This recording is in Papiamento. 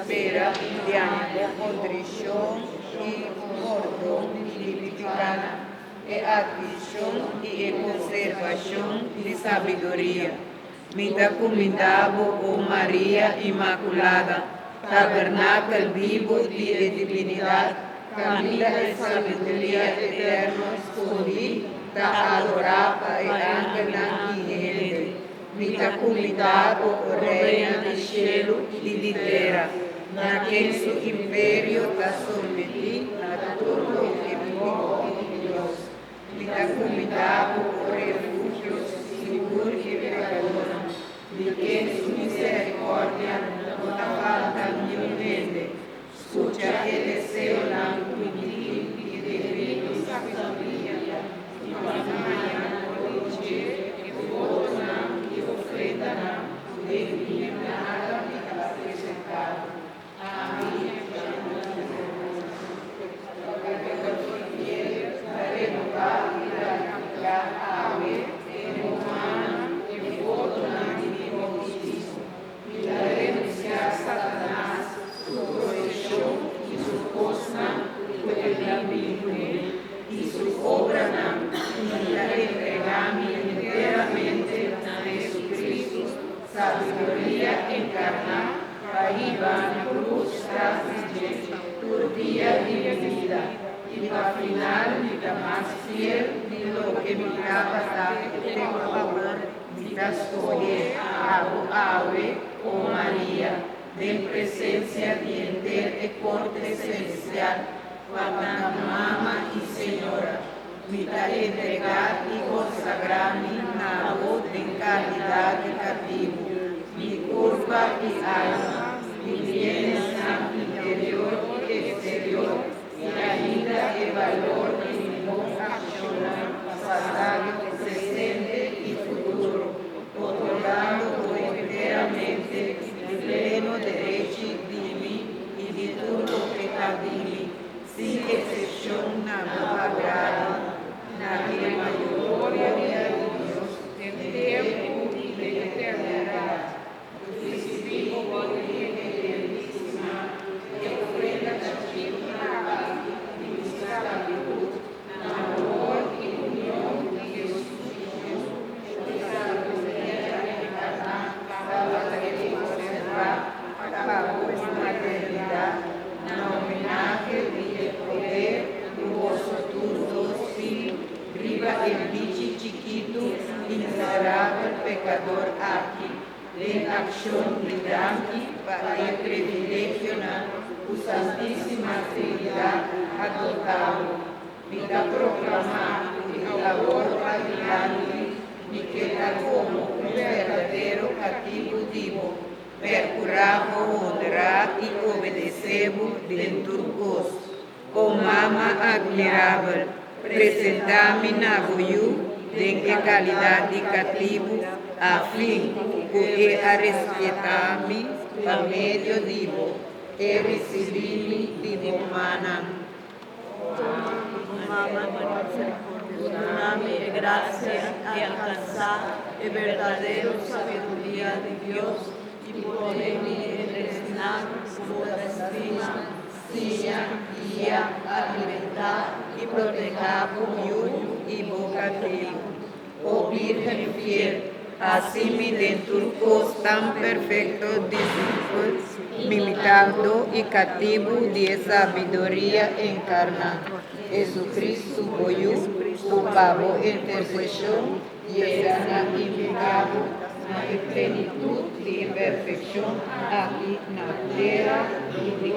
spera di haña bo kontrishon i pordon di mi pikánan, e atkishon i e konservashon di sabiduria. Mi ta kumindá bo, o Maria Inmakulada, tabernakel bibu di e Dibinidat, kaminda e sabiduria eterno skondí ta adorá pa e angelnan i hende. Mi ta kumindá bo, o Reina di shelu i di tera, na ken su imperio ta sometí na tur loke bon di Dios. Mi ta kumindá bo, o refugio sigur di pekadónan, di ken su miserikòrdia no ta falta niun hende. Skucha e deseonan ku mi tin di debí mi sabiduria i pa mi haña for di dje e votonan i ofrendanan ku den mi nada mi ta presentá bo. Ami ta un pekador fiel ta renobá i ratifiká awe den bo mannan e votonan di mi boutismo. Mi ta renunsiá Satanas, su protekshon i su kosnan ku e ta bin kuné i su obranan, i mi ta entregá mi enteramente na Jesucristo, sabiduria enkarná, pa hiba mi krus tras di dje tur dia di mi bida, i pa final mi ta mas fiel di loke mi tabata te ku awor. Mi ta skohe abo awe, o Maria, den presensia di henter e korte selestial, pa ta Mama i Señora. Mi ta entregá i konsagrá mi na bo den kalidat di katibu, mi kurpa i alma, mi bienesnan interior i eksterior, i ainda e balor di mi bon akshonnan pasado, presente i futuro, otorgando bo enteramente e pleno derechi di mi i di tur loke ta di mi, sin eksepshon na bo agrado, na e mayor gloria di Dios den tempu i den eternidat. Risibí bo Bienebentísima e ofrenda chikitu aki di mi sklabitut na honor i union di Hesus Yu, ku e sabiduria enkarná tabata ke konservá pa bo maternidat, na homenahe di e poder ku boso tur dos tin riba e bichi chikitu i miserabel pekador aki. Den akshon di danki pa e privilegionan ku Santísima Trinidat a dotá bo, mi ta proklamá ku di awor padilanti mi ke ta komo un berdadero katibu di bo, perkurá bo honrá i obedesé bo den tur kos. O Mama admirabel, presentá mi na bo Yu den e kalidat di katibu, afin ku E a respetá mi pa medio di bo, E risibí mi di bo mannan. O Mama di Misericordia, duna mi e grasia di alkansá e berdadero sabiduria di Dios i pone mi entre esnan ku bo ta stima. Siña, guia, alimentá i protehá bo yu i bo katibu. O Bírgen fiel, hasi mi den tur kos tan perfekto disipel, mimitado i katibu di e sabiduria enkarná, Jesucristo bo Yu, ku pa bo interseshon yega na invitá bo na e plenitut di e perfekshon aki na tera i di.